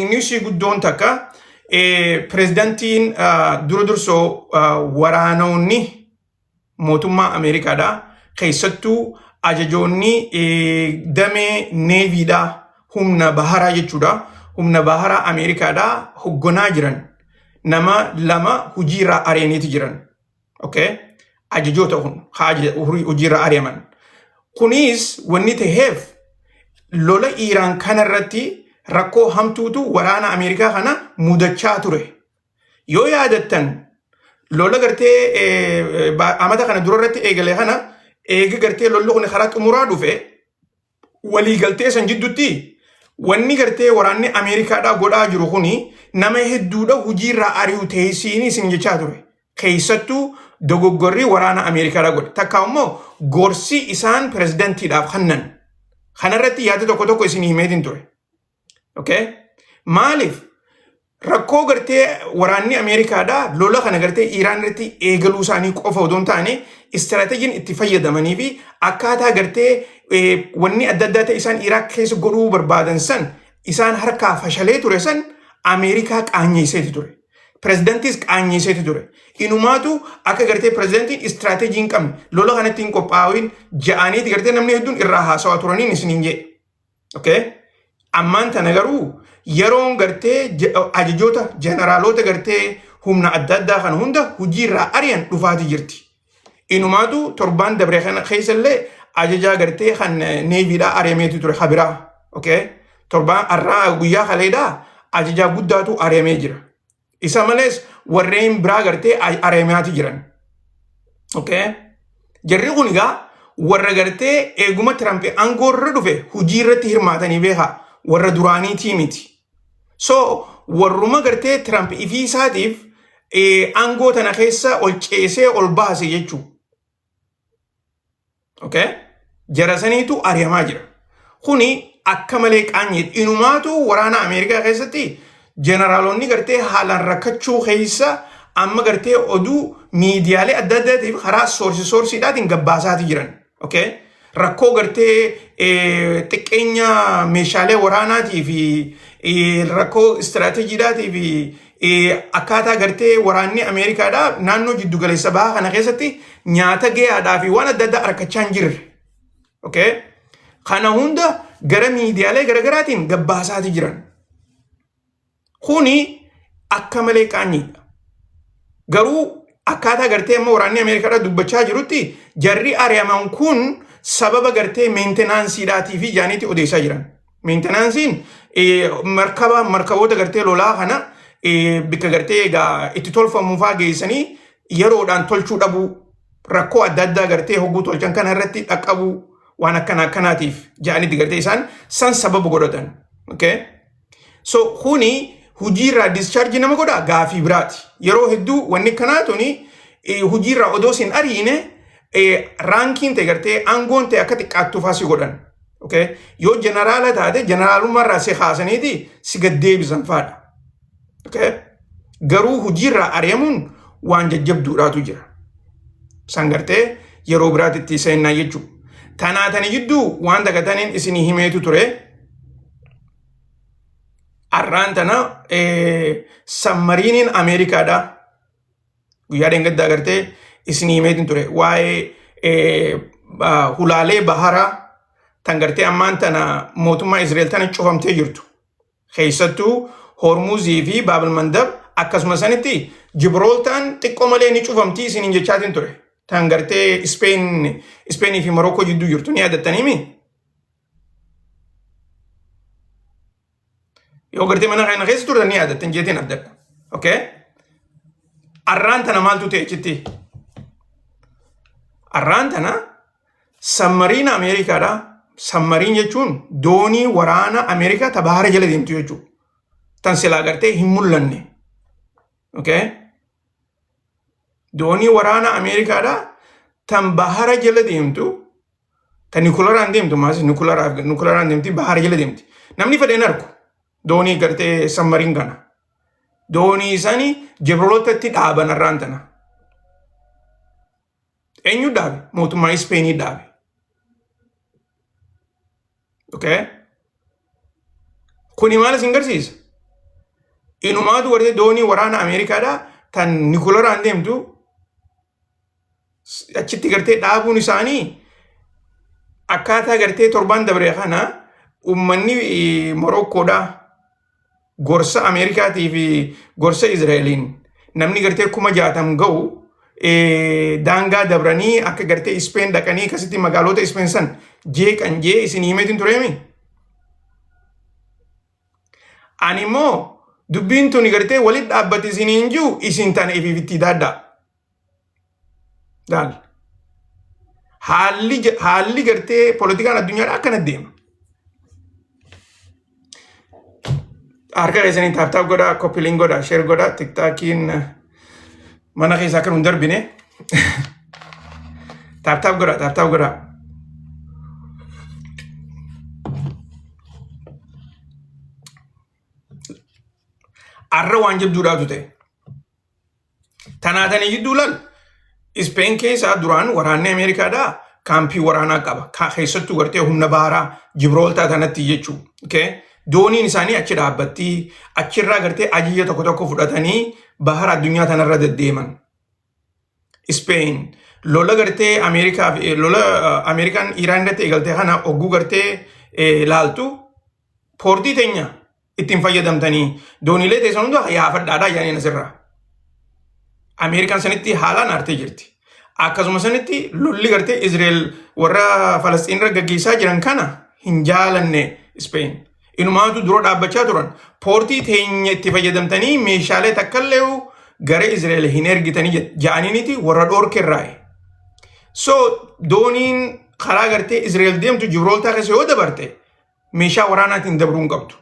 Newsii guddoon takka pirezidantiin dura dursoo waraanonni mootummaa Ameerikaadha. Keessattuu ajajoonni damee neeviidha humna baharaa jechuudha. Humna baharaa Ameerikaadha hogganaa jiran nama lama hojiirraa ari'aniiti jiran. Okay? Ajajoota kun hojiirraa ari'aman. Kunis wanni ta'eef lola Iiraan kanarratti rakkoo hamtuutu waraana Ameerikaa kana mudachaa ture. Yoo yaadattan lola gartee amata kana dura irratti eegale kana eega gartee lolli kun karaa xumuraa dhufe waliigaltee san jidduutti wanni gartee waraanni Ameerikaadhaa godhaa jiru kuni nama hedduudha hojiirraa ari'u teessiin isin jechaa ture. Keessattuu dogoggorri waraana Ameerikaadhaa godhe. Takka immoo gorsi isaan pirezidantiidhaaf kennan. Kanarratti yaada tokko tokko isin himeetiin ture. Okay? Maaliif? Rakkoo gartee waraanni Ameerikaadhaa lola kana gartee Iiraan irratti eegaluu isaanii qofa odoo hin taane istiraateejiin itti fayyadamanii fi akkaataa gartee wanni adda addaa ta'e isaan Iraaq keessa godhuu barbaadan san isaan harkaa fashalee ture san Ameerikaa qaanyeesseeti ture. Pirezidantiis qaanyeesseeti ture. Inumaatu akka gartee pirezidantiin istiraateejii hin qabne lola kanatti hin qophaa'in ja'aniiti gartee namni hedduun irraa haasawaa turaniin isiniin jedhe. Okay? Ammaan tana garuu yeroon gartee ajajoota jeneraalota gartee humna adda addaa kana hunda hojiirraa ari'an dhufaati jirti. Inumaatu torbaan dabre kana keessa illee ajajaa gartee kan neeviidhaa ari'ameetu ture habiraa. Okay? Torbaan har'aa guyyaa kaleedhaa ajajaa guddaatu ari'amee jira. Isa malees warreen biraa gartee ari'amaati jiran. Okay? Jarri kun egaa warra gartee eeguma Tiraamp aangoo irra dhufe hojii irratti hirmaatanii beekaa warra duraaniitii miti. So warruma gartee Tiraamp ifii isaatiif aangoo tana keessa ol ceesee ol baase jechuudha. Okay? Jara saniitu ari'amaa jira. Kuni akka malee qaanyeedha. Inumaatu waraana Ameerikaa keessatti jeneraalonni gartee haalaan rakkachuu keessa amma gartee oduu miidiyaalee adda addaatiif karaa soorsi soorsiidhaatiin gabbaasaati jiran. Okay? Rakkoo gartee xiqqeenya meeshaalee waraanaatii fi rakkoo istiraateejiidhaatii fi akkaataa gartee waraanni Ameerikaadhaa naannoo jiddu galeessa bahaa kana keessatti nyaata gahaadhaa fi waan adda addaa argachaa hin jirre. Okay? Kana hunda gara miidiyaalee garaagaraatiin gabbaasaati jiran. Kuni akka malee qaanyiidha. Garuu akkaataa gartee amma waraanni Ameerikaadhaa dubbachaa jirutti jarri ari'aman kun sababa gartee meentenaansiidhaatii fi jaaniitti odeessaa jiran. Meentenaansiin markaba markaboota gartee lolaa kana bikka gartee egaa itti tolfamu fa'aa geessanii yeroodhaan tolchuu dhabuu rakkoo adda addaa gartee hogguu tolchan kana irratti dhaqqabuu waan akkana akkanaatiif ja'anitti gartee isaan san sababa godhatan. Okay? So kuni hojiirraa discharge nama godha gaafii biraati. Yeroo hedduu wanni kanaa tuni hojiirraa odoo sin ariine raankiin ta'e gartee aangoon ta'e akka xiqqaattuufaa si godhan. Okay? Yoo jeneraala taate jeneraalummaarraa si kaasaniiti si gad deebisan faadha. Okay? Garuu hojiirraa ari'amuun waan jajjabduudhaatu jira. San gartee yeroo biraatti seennaa jechuudha. Tanaa tani jidduu waan dagataniin isinii himeetu ture. Arraan tana sammariiniin Ameerikaadha. Guyyaa dheengaddaa gartee isinii himeetiin ture. Waa'ee hulaalee baharaa tan gartee ammaan tana mootummaa Israa'el tana cufamtee jirtu. Keessattuu Hormuzii fi Baabul Mandab akkasuma sanitti Jibirooltaan xiqqoo malee ni cufamtii isiniin jechaatiin ture. Tan gartee Ispeenii fi Morookoo jidduu jirtu ni yaadattaniimi. Yoo gartee mana kana keessa turtan ni yaadattan jeetiin abdadha. Okay? Arraan tana maaltu ta'e achitti? Arraan tana sammariin Ameerikaadha. Sammariin jechuun doonii waraana Ameerikaa ta bahara jala deemtu jechuudha. Tan silaa gartee hin mul'anne. Okay? Doonii waraana Ameerikaadha. Tan bahara jala deemtu tan nikularaan deemtu maas nikularaan deemti bahara jala deemti. Namni fedhe hin argu. Doonii gartee sammariin kana. Doonii isaanii Jibirooltatti dhaaban arraan tana. Eenyu dhaabe? Mootummaa Ispeenii dhaabe. Okay? Kuni maal isin garsiisa? Inumaatu gartee doonii waraana Ameerikaadhaa tan nikularaan deemtu achitti gartee dhaabuun isaanii akkaataa gartee torban dabre kana uummanni Morokkoodhaa gorsa Ameerikaatii fi gorsa Izraa'eliin namni gartee 60,000 ga'u daangaa dabranii akka gartee Ispeen dhaqanii akkasitti magaalota Ispeen san jeeqan jee isin himeetiin tureemi. Ani immoo dubbiin tuni gartee walitti dhaabbate isiniin jiru isin tana ifiif itti daaddaa. Laal. Haalli gartee poolitikaan addunyaadhaa akkana deema. Harka keessaniin tap tap godhaa, copy link godhaa, share godhaa, TikTokiin mana keessa akka nu hin darbine. Tap tap godhaa, tap tap godhaa. Arra waan jabduudhaatu ta'e. Tanaatanii jidduu laal Ispeen keessaa duraan waraanni Ameerikaadhaa kaampii waraanaa qaba. Keessattuu gartee humna baaraa Jibrooltaa tanatti jechuudha. Okay? Dooniin isaanii achi dhaabbatti achirraa gartee ajaja tokko tokko fudhatanii bahara addunyaa tanarra deddeeman. Ispeen lola gartee Ameerikaa fi lola Ameerikaan Iraan irratti eegalte kana ogguu gartee laaltu poortii teenya ittiin fayyadamtanii dooniilee teessan hunda yaafadhaadhaa jedhaniin asirraa. Ameerikaan sanitti haalaan aartee jirti. Akkasuma sanitti lolli gartee Izrael warra Falasxiin irra gaggeessaa jiran kana hin jaalanne Ispeen. Inumaatu dura dhaabbachaa turan. Poortii teenya itti fayyadamtanii meeshaalee takkallee gara Izrael hin ergitanii ja'aniiniti warra dhoorkerraayi. So dooniin karaa gartee Izrael deemtu Jibroltaa keessa yoo dabarte meeshaa waraanaatiin dabruu hin qabdu.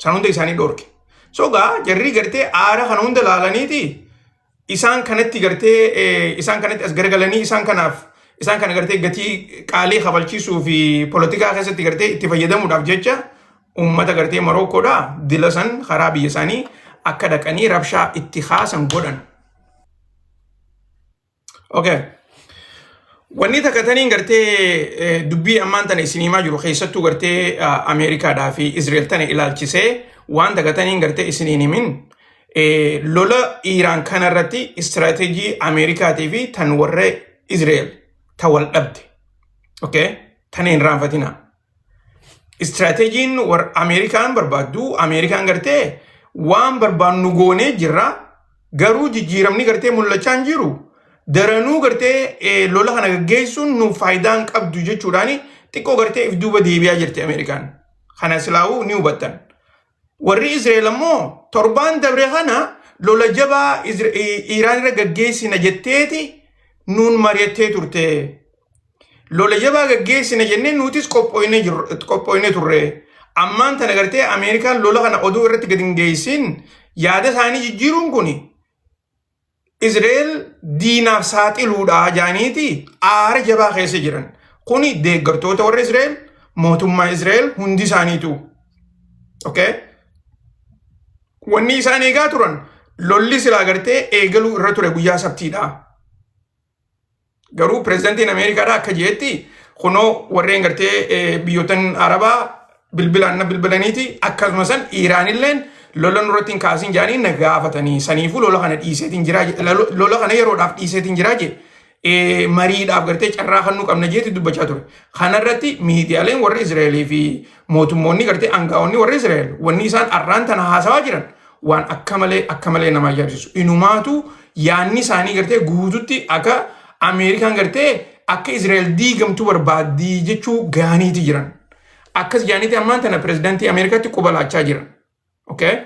San hunda isaanii dhoorke. So gaa jarri gartee aara kana hunda laalaniiti isaan kanatti gartee isaan kanatti as garagalanii isaan kanaaf isaan kana gartee gatii qaalii kafalchiisuu fi polotikaa keessatti gartee itti fayyadamuudhaaf jecha uummata gartee Morokkoodhaa dila san karaa biyya isaanii akka dhaqanii rabshaa itti kaasan godhan. Okay. Wanni takka taniin gartee dubbii ammaan tana isin himaa jiru keessattuu gartee Ameerikaadhaa fi Izrael tana ilaalchisee waan takka taniin gartee isiniin himin lola Iiraan kanarratti istiraateejii Ameerikaatii fi tan warra Izrael ta wal dhabde. Okay. Tana hin raanfatinaa. Istiraateejiin warra Ameerikaan barbaaddu Ameerikaan gartee waan barbaannu goonee jirra garuu jijjiiramni gartee mul'achaa hin jiru. Daranuu gartee lola kana gaggeessuun nu faayidaa hin qabdu jechuudhaan xiqqoo gartee if duuba deebi'aa jirti Ameerikaan. Kana silaa'uu ni hubattan. Warri Israa'el ammoo torbaan dabre kana lola jabaa Iraan irra gaggeessina jetteeti nuun mari'attee turte. Lola jabaa gaggeessina jennee nutis qophooyne turre. Ammaan tana gartee Ameerikaan lola kana oduu irratti gadi hin geessin yaada isaanii jijjiiruun kun Israa'el diinaaf saaxiluudha jaaniiti aara jabaa keessa jiran. Kuni deeggartoota warra Israa'el, mootummaa Israa'el hundi isaaniitu. Okay? Wanni isaan eegaa turan lolli silaa gartee eegaluu irra ture guyyaa sabtiidha. Garuu pirezidantiin Ameerikaadhaa akka jeetti kunoo warreen gartee biyyoottan Arabaa bilbilaan na bilbilaniiti akkasuma san Iiraanilleen lola nurratti hin kaasin jedhanii na gaafatanii saniifuu lola kana dhiiseetiin jiraa lola kana yeroodhaaf dhiiseetiin jiraa jee mariidhaaf gartee carraa kan nu qabna jeetti dubbachaa ture. Kanarratti miidiyaaleen warra Israa'elii fi mootummoonni gartee aangaa'onni warra Israa'el wanni isaan arraan tana haasawaa jiran waan akka malee akka malee nama ajaa'ibsiisu. Inumaatu yaanni isaanii gartee guututti akka Ameerikaan gartee akka Israa'el diigamtu barbaaddii jechuu gaaniiti jiran. Akkas jaaniiti ammaan tana pirezidaantii Ameerikaatti quba laachaa jiran. Okay?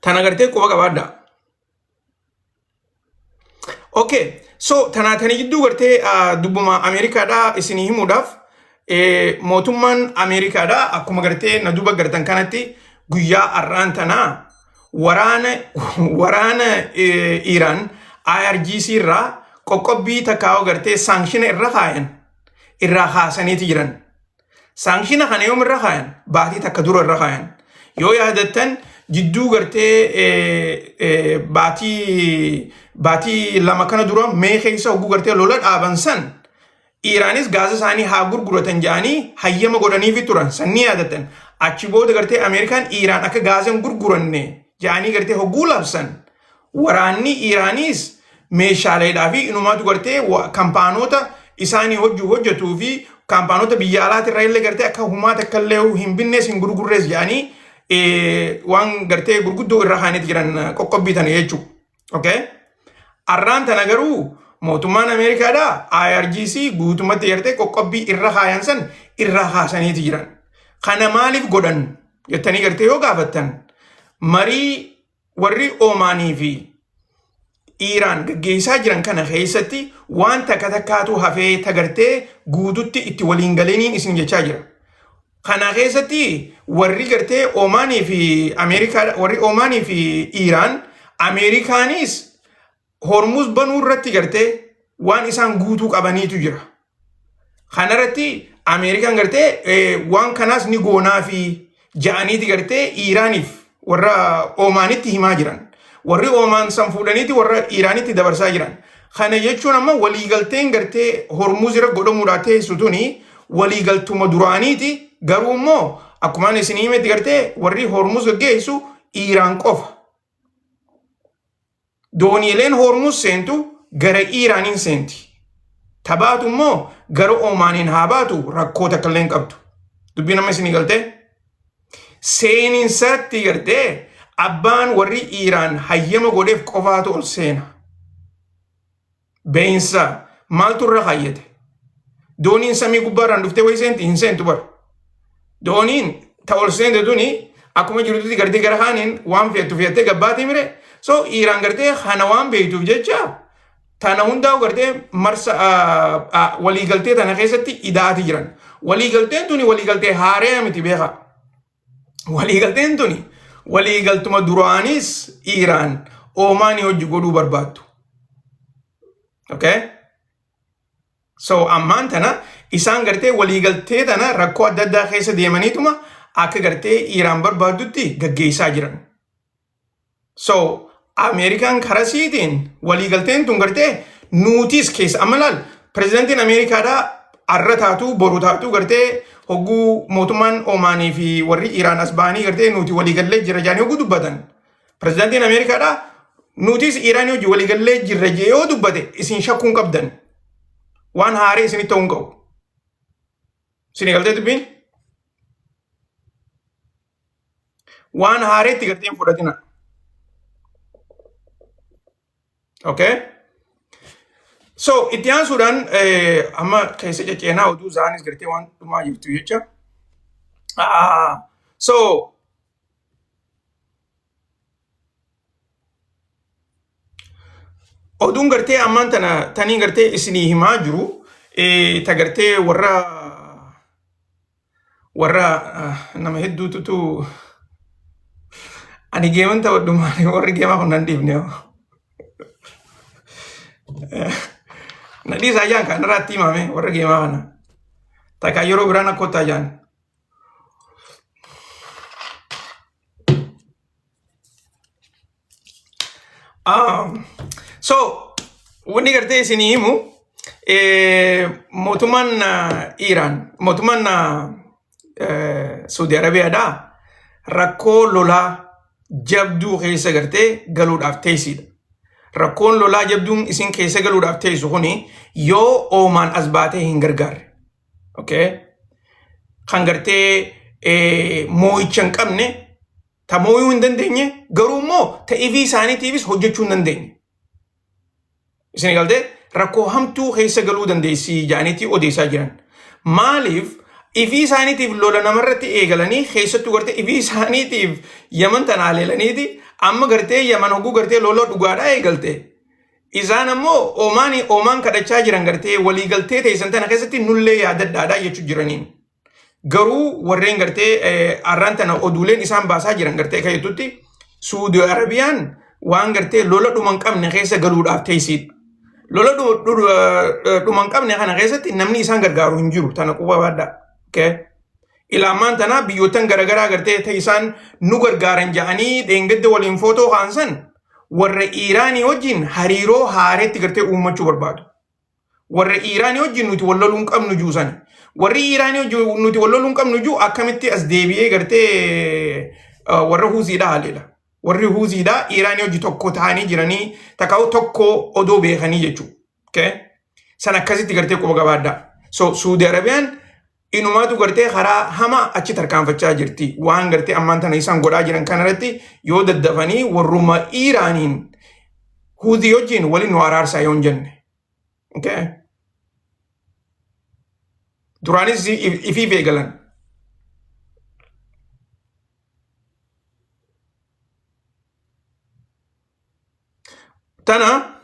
Tana gartee quba qabaadhaa. Okay, so tanaatanii jidduu gartee dubbuma Ameerikaadhaa isinii himuudhaaf mootummaan Ameerikaadhaa akkuma gartee na duuba gartan kanatti guyyaa har'aan tanaa waraana Iiraan IRGC irraa qoqqobbii takkaa'oo gartee sanction irra kaayan irraa kaasaniiti jiran. Sanction kana yoom irra kaayan? Baatii takka dura irra kaayan. Yoo yaadattan jidduu gartee baatii 2 kana dura mee keessa hogguu gartee lola dhaaban san Iiraanis gaasa isaanii haa gurguratan jedhanii hayyama godhaniifi turan san ni yaadattan. Achi booda gartee Ameerikaan Iiraan akka gaazan gurguranne jedhanii gartee hogguu labsan. Waraanni Iiraaniis meeshaaleedhaa fi inumaatu gartee kaampaanota isaanii hojii hojjetuu fi kaampaanota biyya alaatirraa illee gartee akka humaa takka illee hin binnees hin gurgurrees jedhanii waan gartee gurguddoo irra kaaniiti jiran qoqqobbii tana jechuudha. Okay? Arraan tana garuu mootummaan Ameerikaadhaa IRGC guutumatti gartee qoqqobbii irra kaayan san irra kaasaniiti jiran. Kana maaliif godhan jettanii gartee yoo gaafattan, marii warri Oomaanii fi Iiraan gaggeessaa jiran kana keessatti waan takka takkaatu hafee tagartee guututti itti waliin galeniin isin jechaa jira. Kana keessatti warri gartee Oomaanii fi Ameerikaa, warri Oomaanii fi Iiraan, Ameerikaanis Hormuz banuu irratti gartee waan isaan guutuu qabaniitu jira. Kanarratti Ameerikaan gartee waan kanaas ni goonaa fi ja'aniiti gartee Iiraaniif warra Oomaanitti himaa jiran. Warri Oomaan san fuudhaniiti warra Iiraanitti dabarsaa jiran. Kana jechuun amma waliigalteen gartee Hormuz irra godhamuudhaa teessu tuni waliigaltuma duraaniiti. Garuu immoo akkuma ani isin himetti gartee warri Hormuz gaggeessu Iiraan qofa. Dooniileen Hormuz seentu gara Iiraaniin seenti. Tabaatu immoo gara Oomaaniin haa baatu, rakkoo takka illee hin qabdu. Dubbiin amma isinii galtee? Seeninsatti gartee abbaan warri Iiraan hayyama godheef qofaatu ol seena. Beeyinsa maaltu irra kaayyate? Dooniin samii gubbaarraan dhuftee wayii seenti hin seentu bara. Dooniin ta ol seente tuni akkuma jirtutti gartee gara kaaniin waan feettu feettee gabbaatii mire. So Iiraan gartee kana waan beektuuf jecha tana hundaa'u gartee marsa waliigaltee tana keessatti ida'aati jiran. Waliigalteen tuni waliigaltee haaraa miti, beekaa. Waliigalteen tuni waliigaltuma duraanis Iiraan Oomaanii hojii godhuu barbaaddu. Okay? So ammaan tana isaan gartee waliigaltee tana rakkoo adda addaa keessa deemaniituma akka gartee Iiraan barbaaddutti gaggeessaa jiran. So Ameerikaan karaa siitiin waliigalteen tun gartee nuutis keessa amma laal, pirezidantiin Ameerikaadhaa arra taatu boru taatu gartee hogguu mootummaan Oomaanii fi warri Iiraan as ba'anii gartee nuti waliigallee jira jedhanii hogguu dubbatan. Pirezidantiin Ameerikaadhaa nutis Iiraanii hojii waliigallee jirra jee yoo dubbate, isin shakkuu hin qabdan. Waan haaree isinitti ta'uu hin qabu. Isin galtee dubbiin? Waan haareetti gartee hin fudhatina. Okay? So itti aansuudhaan amma keessa cecceenaa oduu isaanis gartee waan dhumaa jirtu jecha. So oduun gartee ammaan tana tanii gartee isinii himaa jiru ta gartee warra nama hedduututu ani geeman taphadhu maali, warri geemaa kun nan dhiifne hoo. Na dhiisaa jaan kan irratti himame warra geemaa kana. Takka yeroo biraan akkottaa jaan. So wanni gartee isinii himu mootummaan Iiraan, mootummaan Saudi Arabiyaadhaa rakkoo lolaa jabduu keessa gartee galuudhaaf teessidha. Rakkoon lolaa jabduun isin keessa galuudhaaf teessu kuni yoo Oomaan as baatee hin gargaarre. Okay? Kan gartee moo'icha hin qabne, ta mooyuu hin dandeenye, garuu immoo ta ifii isaaniitiifis hojjechuu hin dandeenye. Isin galtee rakkoo hamtuu keessa galuu dandeessi jedhaniitii odeessaa jiran. Maaliif ifii isaaniitiif lola namarratti eegalanii, keessattuu gartee ifii isaaniitiif Yaman tana haleelaniiti amma gartee Yaman hogguu gartee lola dhugaadhaa eegalte. Isaan ammoo Oomaanii Oomaan kadhachaa jiran, gartee waliigaltee teessan tana keessatti nullee yaadadhaadhaa jechuu jiraniin. Garuu warreen gartee arraan tana oduuleen isaan baasaa jiran gartee akka jettutti Suudi Arabiyaan waan gartee lola dhuma hin qabne keessa galuudhaaf teessiidha. Lola dhuma hin qabne kana keessatti namni isaan gargaaru hin jiru, tana quba baadhaa. Okay? Ilaamaan tanaa biyyoottan garaagaraa gartee ta'e isaan nu gargaaran jedhanii dheengadda waliin footoo kaansan warra Iiraanii wajjin hariiroo haareetti gartee uummachuu barbaadu. Warra Iiraanii wajjin nuti wal loluu hin qabnu juusani. Warri Iraanii wajjin nuti wal loluu hin qabnu jiru akkamitti as deebi'ee gartee warra Huuziidhaa haleela. Warri Huuziidhaa Iraanii wajji tokko ta'anii jiranii takkaa'u tokko odoo beekanii jechuudha. Okay? San akkasitti gartee quba qabaadhaa. So Suudi Arabiyaan inumaatu gartee karaa hamaa achi tarkaanfachaa jirti. Waan gartee ammaan tana isaan godhaa jiran kanarratti yoo daddafanii warruma Iraaniin Huuzii wajjin waliin nu araarsaa yoo hin jenne. Okay? Duraanis ifiif eegalan. Tana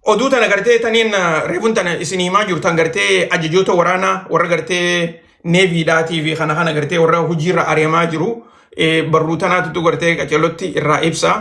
oduu tana gartee taniin reefuun tana isin himaa jiru tan gartee ajajoota waraanaa warra gartee neeviidhaatii fi kana kana gartee warra hojiirra ari'amaa jiru barruu tanaatutu gartee qaceellotti irraa ibsa.